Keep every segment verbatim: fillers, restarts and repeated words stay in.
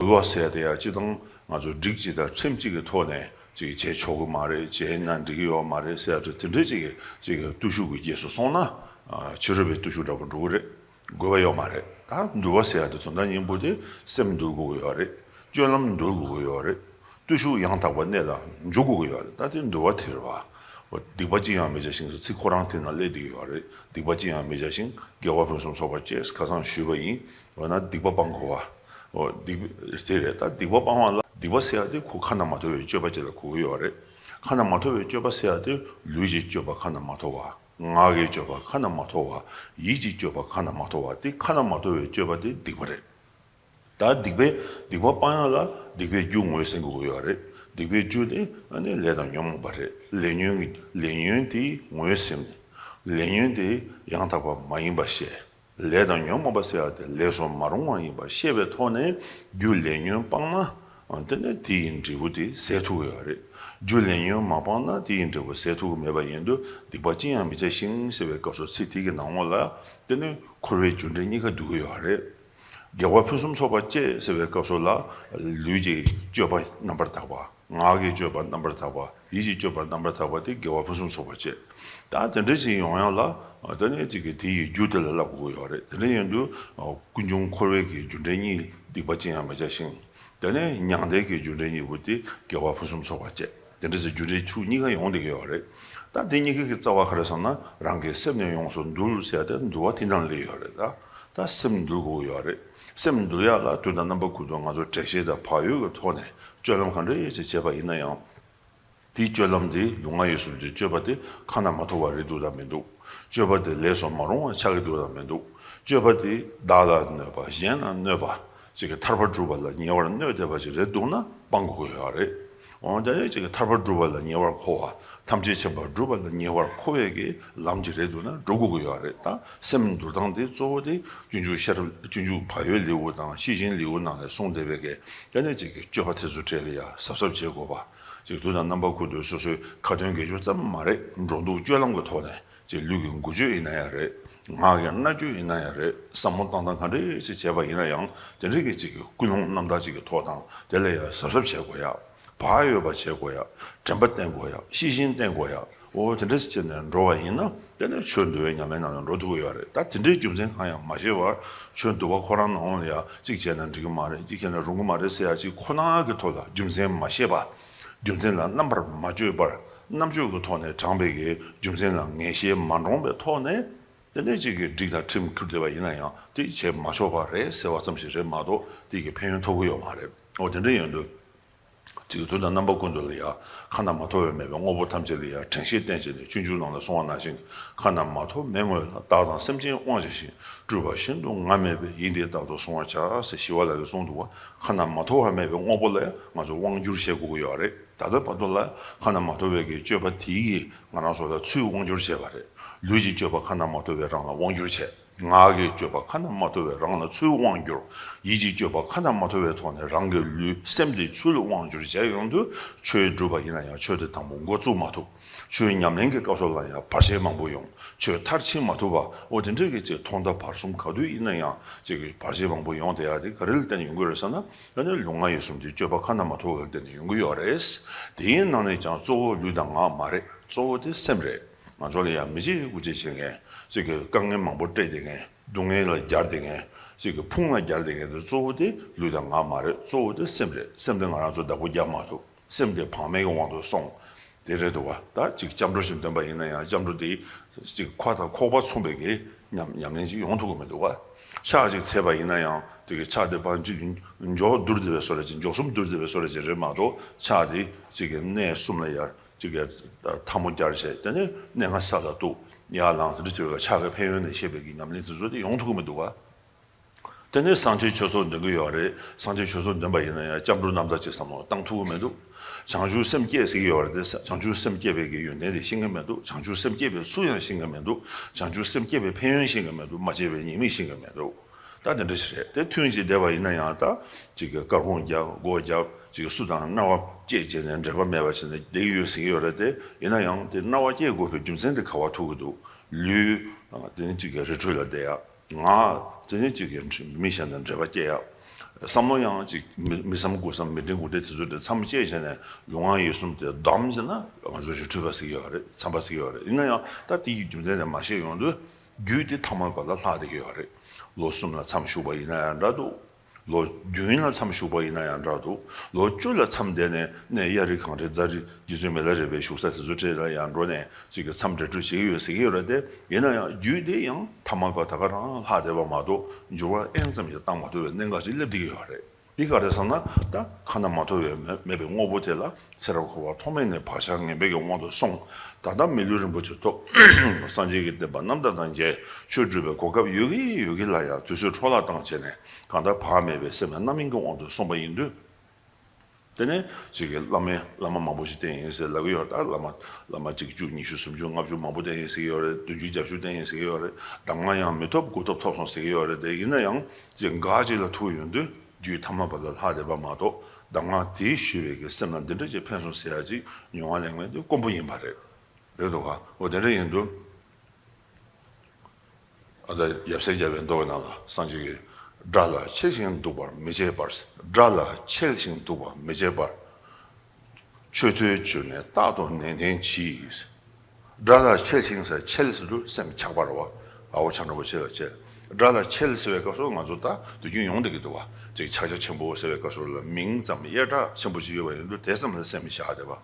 འདུལ་བ་ཟེར་ཡ་དེ་ཡང་སྤྱིར་བཏང་ང་ཚོ་སྒྲིག་གཅིག་དང་ཁྲིམས་གཅིག་གི་ཐོག་ནས་ཅིག་བྱས་ཆོག་གི་མ་རེད། བྱས་ན་འགྲིག་གི་ཡོད་མ་རེད་ཟེར་ཡ་དེ་འདྲའི་ཅིག་གི་ཅིག་གི་བརྟུལ་ཞུགས་ཀྱི་རྗེས་སུ་སོང་ན། ཨ། ཕྱི་རོལ་པའི་བརྟུལ་ཞུགས་འདྲ་པོ་འགྲོ་གི་རེད། དགོས་པ་ཡོད་མ་རེད། ད་འདུལ་བ་ཟེར་ཡ་དེ་དོན་དག་སྙིང་པོ་དེ་སེམས་འདུལ་དགོས་ཀྱི་ཡོད་རེད། སྤྱོད་ལམ་འདུལ་དགོས་ཀྱི་ཡོད་རེད། བརྟུལ་ཞུགས་ཡང་དག་པ་གནད་ལ་འཇུག་དགོས་ཀྱི་ཡོད་རེད། ད་དེ་འདུལ་བ་དེ་རེད་བ། འོ། སྡིག་པ་ཅི་ཡང་མི་བྱ་ཞིང་ཟེར་ཚིག་ཁོ་རང་དེ་ན་སླེབས་བསྡད་ཀྱི་ཡོད་རེད། སྡིག་པ་ཅི་ཡང་མི་བྱ་ཞིང་། དགེ་བ་ཕུན་སུམ་ཚོགས་པར་སྤྱད་ཟེར་ཁ་སང་ཞུས་པ་ཡིན། འོ་ན་སྡིག་པ་སྤང་དགོས་པ། འོ། སྡིག་པ་དེ་རེད། ད་སྡིག་པ་སྤང་བ་ལ་སྡིག་པ་ཟེར་ཡ་དེ་ཁོ་ཁ་ན་མ་ཐོ་བའི་སྤྱོད་པ་ཅིག་ལ་གོ་གི་ཡོད་རེད། ཁ་ན་མ་ཐོ་བའི་སྤྱོད་པ་ཟེར་ཡ་དེ་ལུས་ཀྱི་སྤྱོད་པ་ཁ་ན་མ་ཐོ་བ། ངག་གི་སྤྱོད་པ་ཁ་ན་མ་ཐོ་བ། ཡིད་ཀྱི་སྤྱོད་པ་ཁ་ན་མ་ཐོ་བ། དེ་ཁ་ན་མ་ཐོ་བའི་སྤྱོད་པ་དེ་སྡིག་པ་རེད། ད་སྡིག་པའི་སྡིག་པ་སྤང་ཡག་ལ་སྡིག་པའི་རྒྱུ་ངོས་ཟིན་དགོས་ཀྱི་ཡོད་རེད། སྡིག་པའི་རྒྱུ་དེ་ཨ་ནི་ལས་དང་ཉོན་མོངས་པ་རེད། ལས་ཉོན་གྱི་ལས་ཉོན་དེ་ངོས་ཟིན། ལས་ཉོན་དེ་ཡང་དག་པ་མ་ཡིན་པ་ཤེས། ལས་དང་ཉོན་མོངས་པ་ཟེར་ཡག་དེ་ལས་སུ་མ་རུང་བ་ཡིན་པ་ཤེས་པའི་ཐོག་ནས་རྒྱུ་ལས་ཉོན་སྤངས་ན། ཨ། དེ་ནས་དེ་ཡི་འབྲས་བུ་དེ་ཟད་ཐུབ་ཀྱི་ཡོད་རེད། རྒྱུ་ལས་ཉོན་མ་སྤངས་ན་དེ་ཡི་འབྲས་བུ་ཟད་ཐུབ་ཀྱི་མེད་པ་ཡིན་དུས། སྡིག་པ་ཅི་ཡང་མི་བྱ་ཞིང་ཟེར་བའི་སྐབས་སུ་ཚིག་དེ་གི་ནང་ལོགས་ལ་དེ་ནས་འཁོར་བའི་རྒྱུ་འབྲས་གཉིས་ཀ་འདུ་གི་ཡོད་རེད། དགེ་བ་ཕུན་སུམ་ཚོགས་པར་སྤྱད་ཟེར་བའི་སྐབས་སུ་ལ་ལུས་ཀྱི་སྤྱོད་པ་རྣམ་པར་དག་པ། ངག་གི་སྤྱོད་པ་རྣམ་པར་དག་པ། ཡིད་ཀྱི་སྤྱོད་པ་རྣམ་པར་དག་པ་དེ་དགེ་བ་ཕུན་སུམ་ཚོགས་པར་བྱེད། ད་དེ་འདྲ་ཞིག་ཡོང་ཡག་ལ་དེ་ནས་ཅིག་གིས་དེ་ཡི་རྒྱུ་དེ་ལ་བསླབ་དགོས་ཀྱི་ཡོད་རེད། དེ་འདྲ་ཡིན་དུས་ཀུན་འབྱུང་འཁོར་བའི་གི་རྒྱུ་འབྲས་གཉིས། སྡིག་པ་ཅི་ཡང་མི་བྱ་ཞིང་། དེ་ནས་མྱང་འདས་ཀྱི་རྒྱུ་འབྲས་གཉིས་པོ་དེ་དགེ་བ་ཕུན་སུམ་ཚོགས་པར་བྱེད། དེ་འདྲ་ཟེར་རྒྱུ་འབྲས་ཕྱོགས་གཉིས་ཀ་ཡོང་བསྡད་ཀྱི་ཡོད་རེད། ད་དེ་གཉིས་ཀ་གི་རྩ་བ་ག་རེ་ཟེར་ན། རང་གི་སེམས་ནི་ཡོངས་སུ་འདུལ་ཟེར་ཏེ་འདུལ་བ་དེ་ནང་སླེབས་ཡོད་རེད། ད་ད་སེམས་འདུལ་དགོས་ཀྱི་ཡོད་རེད། སེམས་འདུལ་ཡག་ལ་དུས་དང་རྣམ་པ་ཀུན་ཏུ་ང་ཚོ་དྲན་ཤེས་དང་བག་ཡོད་ཀྱི་ཐོག་ནས་སྤྱོད་ལམ་ག་འདྲ་ཞིག་བྱས་པ་ཡིན་ན་ཡང་། དེའི་སྤྱོད་ལམ་དེ་ལུས་ངག་ཡིད་གསུམ་གྱི་སྤྱོད་པ་དེ་ཁ་ན་མ་ཐོ་བ་རེད་འདུག་དང་མི་འདུག་སྤྱོད་པ་དེ་ལས་སུ་མ་རུང་བ་ཆགས་ཀྱི་འདུག་དང་མི་འདུག་སྤྱོད་པ་དེ་བདག་ལ་གནོད་པ་གཞན་ལ་གནོད་པ་ཅིག་གི་ཐར་པ་སྒྲུབ་པ་ལ་ཉེ་བར་གནོད་བསྡད་པ་ཅིག་རེད་འདུག་ན་སྤང་དགོས་ཀྱི་ཡོད་རེད། འོན་ཀྱང་ཅིག་གི་ཐར་པ་སྒྲུབ་པ་ལ་ཉེ་བར་མཁོ་བ། ཐམས་ཅད་མཁྱེན་པ་སྒྲུབ་པ་ལ་ཉེ་བར་མཁོ་བའི་གི་ལམ་ཅིག་རེད་འདུག་ན་འགྲོ་དགོས་ཀྱི་ཡོད་རེད། ད་སེམས་འདུལ་སྟངས་དེ་གཙོ་བོ་དེ་སྤྱོད་འཇུག་ཤེས་རབ་སྤྱོད་འཇུག་བག་ཡོད་ལེའུ་དང་ཤེས་བཞིན་ལེའུ་ནང་ལ་གསུངས་བསྡད་པའི་གི་དེ་ནས་ཅིག་གི་སྤྱོད་པ་དེ་ཚོ་གྲས་ལ་ཡ་གཟབ་གཟབ་བྱེད་དགོས་པ། ཅིག་དུས་དང་རྣམ་པ་ཀུན་ཏུ་སོ་སོའི་ཁ་ཏོན་དགེ་སྦྱོར་ཙམ་མ་རེད། འགྲོ་འདུག་སྤྱོད་ལམ་གྱི་ཐོག་ནས་ཅིག་ལུས་ཀྱི་འགུལ་སྐྱོད་ཡིན་ན་ཡང་རེད། ངག་གི་སྨྲ་བརྗོད་ཡིན་ན་ཡང་རེད། བསམ་བློ་བཏང་སྟངས་ག་འདྲ་ཞིག་བྱས་པ་ཡིན་ན་ཡང་དེ་འདྲ་གི་ཅིག་གི་ཀུན་སློང་རྣམ་དག་ཅིག་གི་ཐོག་དང་དེ་ལ་ཡང་གཟབ་གཟབ་བྱེད་དགོས་ཡ། བག་ཡོད་པ་བྱེད་དགོས་ཡ། དྲན་པ་བསྟེན་དགོས་ཡ། ཤེས་བཞིན་བསྟེན་དགོས་ཡ། འོ་དེ་འདྲ་ཞིག་བྱས་ནས་འགྲོ་བ་ཡིན་ན་དེ་ནས་ཆོས་འདུལ་བའི་ཉམས་ལེན་ནང་ལ་འགྲོ་ཐུབ་ཀྱི་ཡོད་རེད། ད་དེ་འདྲའི་རྒྱུ་མཚན་གང་ཡང་མ་ཤེས་པར་ཆོས་འདུལ་བ་ཁོ་རང་ནང་ལ་ཡ་གཅིག་བྱས་ན་འགྲིག་གི་མ་རེད། གཅིག་བྱས་ན་རུང་གི་མ་རེད་ཟེར་ཡ་གཅིག་ཁོ་ན་གི་ཐོག་ལ་རྒྱུ་མཚན་མ་ཤེས་པ། རྒྱུ་མཚན་ལ་རྣམ་པར་མ་དཔྱོད་པར་རྣམ་དཔྱོད་ཀྱི་ཐོག་ནས་དྲངས་པའི་གི་རྒྱུ་མཚན་ལ་ངེས་ཤེས་མ་འདྲོངས་པའི་ཐོག་ནས་དེ་འདྲའི་ཅིག་གི་སྒྲིག་དང་ཁྲིམས་ཁུར་བསྡད་པ་ཡིན་ན་ཡང་དེ་བྱས་མ་ཆོག་པ་རེད་ཟེར་བ་ཙམ་ཞིག་རེད་མ་གཏོགས་དེ་གི་ཕན་ཡོན་ཐོབ་ཀྱི་ཡོད་མ་རེད། འོ་དེ་འདྲ་ཡིན་དུས། ཅིག་དུས་དང་རྣམ་པ་ཀུན་ཏུ་ལ་ཡ་ཁ་ན་མ་ཐོ་བའི་མེད་པའི་དངོས་པོ་ཐམས་ཅད་ལ་ཡ་དྲན་ཤེས་བསྟེན་བྱས་ནས་སྤྱོད་འཇུག་ནང་ལ་གསུངས་པ་ནང་བཞིན་ཁ་ན་མ་ཐོ་མེད་དངོས་ལ་བདག་དང་སེམས་ཅན་དབང་བྱས་ཤིང་། སྤྲུལ་པ་ཤིན་ཏུ་ང་མེད་པས། ཡིན་ཏེ་རྟག་ཏུ་གཟུང་བར་བྱ། ཟེར་ཞི་བ་ལྷ་གིས་གསུངས་འདུག་བ། ཁ་ན་མ་ཐོ་བ་མེད་པའི་དངོས་པོ་ལ་ཡང་ང་ཚོས་དབང་བསྒྱུར་བྱེད་དགོས་ཀྱི་ཡོད་རེད། ད་ལྟ་བར་དུ་ལ་ཁ་ན་མ་ཐོ་བའི་གི་སྤྱོད་པ་དེ་ཡིས་ང་རང་ཚོ་ལ་ཚུར་དབང་བསྒྱུར་བྱས་པ་རེད། ལུས་ཀྱི་སྤྱོད་པ་ཁ་ན་མ་ཐོ་བས་རང་ལ་དབང་བསྒྱུར་བྱས། ངག་གི་སྤྱོད་པ་ཁ་ན་མ་ཐོ་བས་རང་ལ་ཚུར་དབང་བསྒྱུར། ཡིད་ཀྱི་སྤྱོད་པ་ཁ་ན་མ་ཐོ་བའི་ཐོག་ནས་རང་གི་ལུས་སེམས་དེ་ཚུར་དབང་བསྒྱུར་བྱས་ཡོང་དུས་ཆོས་སྒྲུབ་པ་ཡིན་ན་ཡང་ཆོས་དེ་དང་པོ་འགོ་བཙུགས་མ་ཐུབ། ཆོས་ཉམས་ལེན་གྱི་སྐབས་སུ་ལ་ཡང་བར་ཆད་མང་པོ་ཡོང་། ཆོས་མཐར་ཕྱིན་མ་ཐུབ་པ། འོ་དེ་འདྲའི་གི་ཅིག་ཐོག་མཐའ་བར་གསུམ་ག་དུས་ཡིན་ན་ཡང་ཅིག་གི་བར་ཆད་མང་པོ་ཡོང་བསྡད་ཡ་དེ་ག་རེ་ལ་བརྟེན་ནས་ཡོང་གི་རེད་ཟེར་ན། ཨ་ནི་ལུས་ངག་ཡིད་གསུམ་གྱི་སྤྱོད་པ་ཁ་ན་མ་ཐོ་བ་ལ་བརྟེན་ནས་ཡོང་གི་ཡོད་རེད། དེའི་ནང་ནས་ཀྱང་གཙོ་བོ་ལུས་དང་ངག་མ་རེད། གཙོ་བོ་དེ་སེམས་རེད། ང་ཚོ་ལ་ཡང་མི་བྱེད་དགུ་བྱེད་བྱེད་མཁན། གཅིག་གིས་དཀའ་ངལ་མང་པོ་སྤྲད་བསྡད་མཁན། སྡུག་བསྔལ་ལ་སྦྱར་བསྡད་མཁན། གཅིག་གིས་ཕུང་ལ་སྦྱར་བསྡད་མཁན་དེ་གཙོ་བོ་དེ་ལུས་དང་ངག་མ་རེད། གཙོ་བོ་དེ་སེམས་རེད། སེམས་དེ་ང་རང་ཚོ་བདག་པོ་རྒྱབ་མ་ཐུབ། སེམས་དེ་བག་མེད་ཀྱི་དབང་དུ་སོང་། དེ་རེད་འདུག་བ། ད་གཅིག་སྐྱབས་འགྲོ་ཞིག་འདོན་པ་ཡིན་ན་ཡང་སྐྱབས་འགྲོ་དེ་གཅིག་ཁ་དང་ཁོག་པ་མཚུངས་པའི་གི་ཉམས་ཉམས་ལེན་ཅིག་ཡོང་ཐུབ་ཀྱི་མི་འདུག་བ། ཕྱག་ཅིག་འཚལ་བ་ཡིན་ན་ཡང་དེ་གི་ཕྱག་དེ་ཕར་གཅིག་མགྱོགས་བསྡུར་བསྡད་པའི་བཟོ་འདྲ་ཅིག་མགྱོགས་གསུམ་བསྡུར་བསྡད་པའི་བཟོ་འདྲ་ཅིག་རེད་མ་གཏོགས་ཕྱག་དེ་གཅིག་གི་གནས་གསུམ་ལ་ཡར། གཅིག་གི་ཐལ་མོ་སྦྱར་བྱས། དེ་ནས་སྙན་ངག་ས་ལ་གཏུགས། ཡར་ལངས། དེ་འདྲ་བྱས་པའི་ཕྱག་གི་ཕན་ཡོན་ནས་བཤད་པའི་གི་ཉམས་ལེན་དེ་ཚོ་དེ་ཡོང་ཐུབ་ཀྱི་མི་འདུག་བ། དེ་ནས་གསང་ཆེན་ཆོས་ཚོགས་འདོན་གྱི་ཡོད་རེད། གསང་ཆེན་ཆོས་ཚོགས་འདོན་པ་ཡིན་ན་ཡང་སྐྱབས་འགྲོ་རྣམ་དག་ཅིག་བསམ་བློ་བཏང་ཐུབ་ཀྱི་མི་འདུག་བྱང་ཆུབ་སེམས་བསྐྱེད་ཟེར་གྱི་ཡོད་རེད་དེ། བྱང་ཆུབ་སེམས་བསྐྱེད་པའི་གི་ཡོན་ཏན་དེ་ཤེས་ཀྱི་མི་འདུག་བྱང་ཆུབ་སེམས་བསྐྱེད་པའི་ཚུལ་ཡང་ཤེས་ཀྱི་མི་འདུག་བྱང་ཆུབ་སེམས་བསྐྱེད་པའི་ཕན་ཡོན་ཤེས་ཀྱི་མི་འདུག་མ་བྱས་པའི་ཉེས་དམིགས་ཤེས་ཀྱི་མི་འདུག་ད་དེ་འདྲ་ཞིག་རེད། དེ་ཐུན་གཅིག་བསྡད་པ་ཡིན་ན་ཡང་ད་ཅིག་གི་སྐར་ཁུང་རྒྱབ། སྒོ་རྒྱབ། ཅིག་གི་སུ་དང་རྣ་བ་བཅད་བྱས་ནས་འབྲེལ་བ་མེད་པ་བྱས་ནས་བསྡད་ཀྱི་ཡོད་ཟེར་གྱི་ཡོད་རེད་དེ། ཡིན་ན་ཡང་དེ་རྣ་བ་བཅད་དགོས་པའི་རྒྱུ་མཚན་དེ་ག་པར་ཐུག་གི་འདུག་ལུས་དེ་ནི་ཅིག་གི་རི་ཁྲོད་ལ་བསྡད་ཡ། ངག་དེ་ནི་ཅིག་གི་མི་གཞན་དང་འབྲེལ་བ་སྐྱེ་ཡ། བསམ་བློ་ཡང་ཅིག་མི་མི་བསམ་དགུ་བསམ་མི་དྲན་དགུ་དྲན་དེ་ཚོ་དེ་མཚམས་བཅད་བྱས་ནས་ལུས་ངག་ཡིད་གསུམ་དེ་བསྡམས་ཟེར་ན་ང་ཚོ་རི་ཁྲོད་པ་ཟེར་གྱི་ཡོད་རེད། མཚམས་པ་ཟེར་གྱི་ཡོད་རེད། ཡིན་ན་ཡང་ད་དེ་ཡི་རྒྱུ་མཚན་དེ་མ་ཤེས་ཡོང་དུས་རྒྱུད་དེ་ཐ་མལ་པ་ལ་ལྷག་བསྡད་ཀྱི་ཡོད་རེད། ལོ་གསུམ་ལ་མཚམས་ཞུགས་པ་ཡིན་ན་ཡང་འདྲ་འདུག་ལོ་བདུན་ལ་མཚམས་ཞུགས་པ་ཡིན་ན་ཡང་འདྲ་འདུག་ལོ་བཅུ་ལ་མཚམས་བསྡད་ནས་གནས་གཡའ་རི་གངས་རི་རྫ་རི་རྗེ་བཙུན་མི་ལ་རས་པའི་བཞུགས་ས་དེ་ཚོ་འཕྲད་ལ་ཡང་འགྲོ་ནས་ཅིག་གི་མཚམས་འདྲ་འགྲོ་བྱེད་ཀྱི་ཡོད་ཟེར་གྱི་ཡོད་རེད་དེ། ཡིན་ན་ཡང་རྒྱུད་དེ་ཡང་ཐ་མལ་པ་ད་ག་རང་ལྷག་བསྡད་པ་མ་གཏོགས་འགྱུར་བ་ཨེན་ཙམ་ཞིག་བཏང་མ་ཐུབ་པའི་གནད་འགག་ཅིག་སླེབས་བསྡད་ཀྱི་ཡོད་རེད། འདི་ག་རེ་ཟེར་ན། ད་ཁ་ན་མ་ཐོ་བའི་མེད་མེད་པའི་དངོས་པོ་དེ་ལ་ཚེ་རབས་འཁོར་བ་ཐོག་མེད་ནས་བག་ཆགས་ངན་པའི་གི་དབང་དུ་སོང་། ད་ལྟ་མི་ལུས་རིན་པོ་ཆེ་ཐོབ། སངས་རྒྱས་ཀྱི་བསྟན་པ་རྣམ་དག་དང་མཇལ། ཆོས་སྒྲུབ་པའི་གོ་སྐབས་ཡོད་ཀྱི་ཡོད་ཀྱི་ལ་ཡང་དུས་ཚོད་འཕྲོ་བརླག་བཏང་བྱས་ནས་གང་ལྟར་བག་མེད་པའི་སེམས་ལ་རྣམ་སྨིན་གྱི་དབང་དུ་སོང་པ་ཡིན་དུས། དེ་ནས་ཅིག་གི་བླ་མའི་བླ་མ་མང་པོ་ཞིག་བསྟེན་ཡིན་ཟེར་ལབ་ཀྱི་ཡོད། ད་བླ་མ་བླ་མ་གཅིག་བཅུ་ཉི་ཤུ་སུམ་ཅུ་ལྔ་བཅུ་མང་པོ་བསྟེན་ཡིན་ཟེར་གྱི་ཡོད་རེད། བདུན་ཅུ་བརྒྱད་ཅུ་བསྟེན་ཡིན་ཟེར་གྱི་ཡོད་རེད། གདམས་ངག་ཡང་མི་ཐོབ་དགུ་ཐོབ་ཐོབ་སོང་ཟེར་གྱི་ཡོད་རེད་དེ། ཡིན་ན་ཡང་ཅིག་འགའ་ཅིག་ལ་ཐུག་ཡོང་དུས། རྒྱུད་ཐ་མལ་པ་ལ་ལྷག་བསྡད་པ་མ་གཏོགས། གདམས་ངག་དེ་ཞུས་པའི་གི་སེམས་ལ་འདི་འདྲ་ཅིག་ཕན་སོང་ཟེར་ཡ་ཅིག་མྱོང་བ་ལེན་མཁན་དེ་དཀོན་པོ་ཡིན་པ་རེད། རེད་འདུག་ག་འོ་དེ་འདྲ་ཡིན་དུས། ཨ་ད་ཡབ་སྲས་བརྒྱ་པའི་མདོ་ནང་ལ་སངས་རྒྱས་ཀྱིས། དགྲ་ལ་འཆེལ་ཞིང་འདུག་པར་མི་བྱེད་པར། དགྲ་ལ་འཆེལ་ཞིང་འདུག་པར་མི་བྱེད་པར། ཆོས་ཐོས་གྱུར་ནས་རྟག་ཏུ་ནན་ཏན་གྱིས། དགྲ་ལ་འཆེལ་ཞིང་ཟེར། འཆེལ་ཟེར་དུས་སེམས་ཆགས་པ་རེད་བ། དཔའ་བོ་ཆགས་འགྲོ་བ་འཆེལ་ལ་འཆེལ། དགྲ་ལ་འཆེལ་ཟེར་བའི་སྐབས་སུ་ང་ཚོ་ད་དུས་རྒྱུན་ཡོང་བསྡད་ཀྱི་འདུག་བ། ཅིག་ཕྱག་རྒྱ་ཆེན་པོ་ཟེར་བའི་སྐབས་སུ་ལ་མིང་ཙམ་ཡེ་གྲགས་ཆེན་པོ་ཞིག་ཡོད་པ་ཡིན་དུས་དེ་ཙམ་ལ་སེམས་བཞག་བསྡད་པ།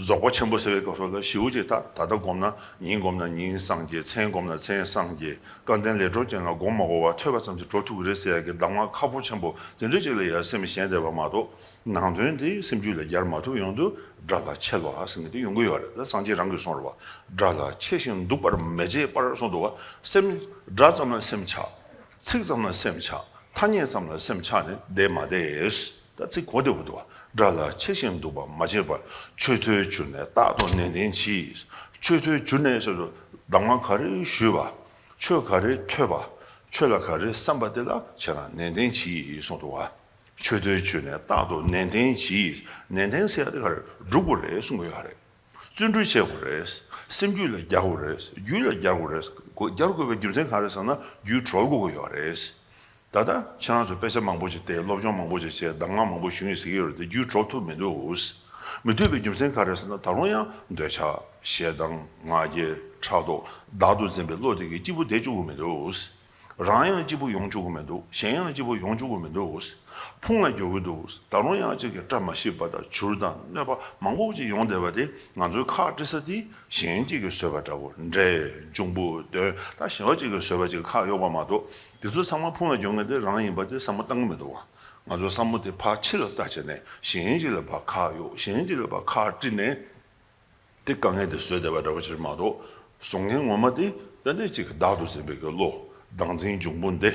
རྫོགས་པ་ཆེན་པོ་ཟེར་བའི་སྐབས་སུ་ལ་ཞེ་པོ་ཅིག་ད་ད་ལྟ་བསྒོམས་ན་ཉིན་བསྒོམས་ན་ཉིན་སངས་རྒྱས། མཚན་བསྒོམས་ན་མཚན་སངས་རྒྱས། སྐལ་ལྡན་ལས་གྲོལ་ཅན་ལ་སྒོམ་མ་དགོས་པར་ཐོས་པ་ཙམ་གྱིས་གྲོལ་ཐུབ་ཀྱི་རེད་ཟེར་ཡ་གི་གདམས་ངག་ཁག་པོ་ཆེན་པོ་དེ་འདྲ་ཅིག་ལ་ཡ་སེམས་ཞེན་བསྡད་པ་མ་གཏོགས། ནང་དོན་དེ་སེམས་རྒྱུད་ལ་སྦྱར་མ་ཐུབ་ཡོང་དུས་དགྲ་ལ་འཆེལ་བ་ཟེར་མཁན་དེ་ཡོང་གི་ཡོད་རེད། ད་སངས་རྒྱས་རང་གིས་གསུངས་རེད་བ། དགྲ་ལ་འཆེལ་ཞིང་འདུག་པར་མི་བྱེད་པར་གསུངས་འདུག་བ། སེམས་སྒྲ་ཙམ་ལ་སེམས་ཆགས། ཚིག་ཙམ་ལ་སེམས་ཆགས། ཐ་སྙད་ཙམ་ལ་སེམས་ཆགས་ནས་བསྡད་མ་བསྡད། ད་ཚིག་གོ་བདེ་པོ་འདུག་བ། དགྲ་ལ་འཆེལ་ཞིང་འདུག་པར་མ་བྱེད་པར། ཆོས་ཐོས་གྱུར་ནས་རྟག་ཏུ་ནན་ཏན་གྱིས། ཆོས་ཐོས་གྱུར་ནས་ཟེར་དུས་གདམས་ངག་ག་རེ་ཞུས་པ། ཆོས་ག་རེ་ཐོས་པ། ཆོས་ལ་ག་རེ་བསམ་པ་དེ་ལ་ཁྱེད་རང་ནན་ཏན་གྱིས་གསུངས་འདུག་བ། ཆོས་ཐོས་གྱུར་ནས་རྟག་ཏུ་ནན་ཏན་གྱིས། ནན་ཏན་ཟེར་ཡ་དེ་ག་རེ་སྒྲུབ་དགོས་རེད་གསུང་གི་ཡོད་རེད། བརྩོན་འགྲུས་བྱེད་དགོས་རེད། སེམས་རྒྱུད་ལ་རྒྱག་དགོས་རེད། རྒྱུད་ལ་རྒྱག་དགོས་རེད། སྒོ་རྒྱག་དགོས་པའི་རྒྱུ་མཚན་ག་རེ་ཟེར་ན་རྒྱུད་གྲོལ་དགོས་ཀྱི་ཡོད་རེད། ད་ལྟ་ཁྱེད་རང་ཚོ་དཔེ་ཆ་མང་པོ་ཞིག་བལྟས། སློབ་སྦྱོང་མང་པོ་ཞིག་བྱས། གདམས་ངག་མང་པོ་ཞིག་ཞུས་ཟེར་གྱི་ཡོད་རེད་དེ་རྒྱུད་གྲོལ་ཐུབ་མི་འདུག་མི་འདུག་པའི་རྒྱུ་མཚན་ག་རེ་ཟེར་ན་ད་རུང་ཡང་འདོད་ཆགས་ཞེ་སྡང་ང་རྒྱལ་ཕྲག་དོག་བདག་ཏུ་འཛིན་པའི་བློ་དེ་གིས་སྐྱིད་པོ་བསྡད་བཅུག་གི་མི་འདུག་རང་ཡང་སྐྱིད་པོ་ཡོང་བཅུག་གི་མི་འདུག་གཞན་ཡང་སྐྱིད་པོ་ཡོང་བཅུག་གི་མི་འདུག་ཕུང་ལ་རྒྱུག་གི་འདུག་ད་རུང་ཡང་ཅིག་གི་བཀྲ་མ་ཤིས་པ་དང་བྱུར་དང་གནོད་པ་མང་པོ་ཅིག་ཡོང་བསྡད་པ་དེ་ང་ཚོའི་ཁག་དཀྲི་ས་དེ་གཞན་གཅིག་གིས་བཟོས་པ་འདྲ་བོ། འདྲེ་འབྱུང་པོ་གདོན་ད་གཞན་པ་གཅིག་གིས་བཟོས་པ་ཅིག་ཁག་གཡོགས་པ་མ་གཏོགས་དེ་ཚོ་ཚང་མ་ཕུང་ལ་རྒྱུག་མཁན་དེ་རང་ཡིན་པ་དེ་བསམ་བློ་བཏང་གི་མི་འདུག་བ། ང་ཚོའི་བསམ་བློ་དེ་ཕར་ཕྱི་ལ་ལྟ་བྱས་ནས་གཞན་གཅིག་ལ་ཕར་ཁག་གཡོགས། གཞན་གཅིག་ལ་ཕར་ཁག་དཀྲི་ནས། དེ་དཀའ་ངལ་དེ་བཟོས་བསྡད་པ་འདྲ་བོ་ཅིག་མ་གཏོགས། བཟོ་མཁན་ངོ་མ་དེ་ཏན་ཏན་ཅིག་གི་བདག་ཏུ་འཛིན་པའི་གི་བློ། བདག་འཛིན་འབྱུང་པོ་འདི།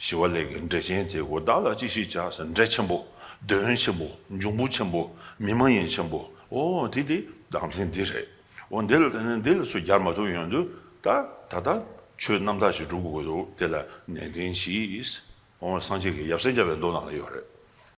ཞི་བ་ལྷས་ཀྱི་འདྲེ་ཆེན་དེ་གོ་བདག་ལ་ཅི་ཞིག་བྱ་ཟེར། འདྲེ་ཆེན་པོ། གདོན་ཆེན་པོ། འབྱུང་པོ་ཆེན་པོ། མི་མ་ཡིན་ཆེན་པོ། ཨོ་དེ་དེ་བདག་འཛིན་འདི་རེད། ཨོ་འདི་ལ་བརྟེན་ནས་འདི་ལ་ཚུར་སྦྱར་མ་ཐུབ་ཡོང་དུས་ད་ད་ལྟ་ཆོས་རྣམ་དག་ཞིག་སྒྲུབ་དགོས་འདུག་དེ་ལ་ནན་ཏན་གྱིས། ཨོ་སངས་རྒྱས་ཀྱི་ཡབ་སྲས་བརྒྱ་པའི་མདོ་ནང་ལ་ཡོད་རེད།